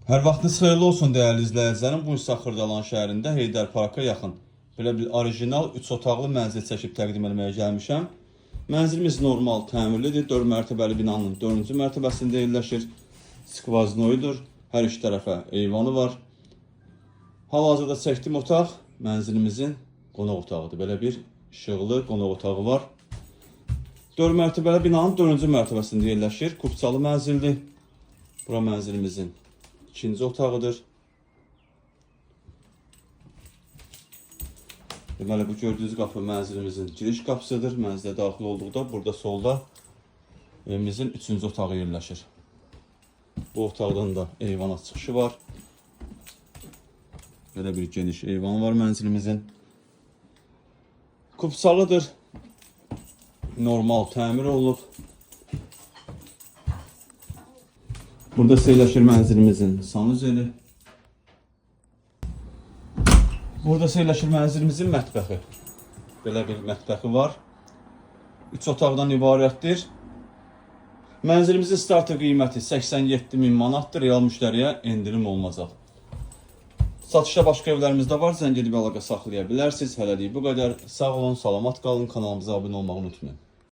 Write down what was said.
Hər vaxtınız xeyirli olsun dəyərli izləyicilərim. Bu isə Xırdalan şəhərində Heydər Parka yaxın belə bir orijinal 3 otaqlı mənzil çəkib təqdim etməyə gəlmişəm. Mənzilimiz normal təmirlidir. 4 mərtəbəli binanın 4-cü mərtəbəsində yerləşir. Skvaznoyudur. Hər iki tərəfə eyvanı var. Hal-hazırda çəkdiyim otaq mənzilimizin qonaq otağıdır. Belə bir işıqlı qonaq otağı var. 4 mərtəbəli binanın 4-cü mərtəbəsində yerləşir. Kupçalı mənzildir. Bura mənzilimizin ikinci otağıdır. Deməli bu gördüyünüz qapı mənzilimizin giriş qapısıdır. Mənzilə daxil olduqda burada solda evimizin üçüncü otağı yerləşir. Bu otaqdan da eyvana çıxışı var. Belə bir geniş eyvanı var mənzilimizin. Kupçalıdır. Normal təmir olunub. Burada yerləşir mənzilimizin sanuzeli. Burada yerləşir mənzilimizin mətbəxi. Belə bir mətbəxi var. 3 otaqdan ibarətdir. Mənzilimizin starter qiyməti 87 min manatdır. Real müştəriyə endirim olunacaq. Satışda başqa evlərimiz də var. Zəng edib əlaqə saxlaya bilərsiniz. Hələlik bu qədər. Sağ olun, salamat qalın. Kanalımıza abunə olmağı unutmayın.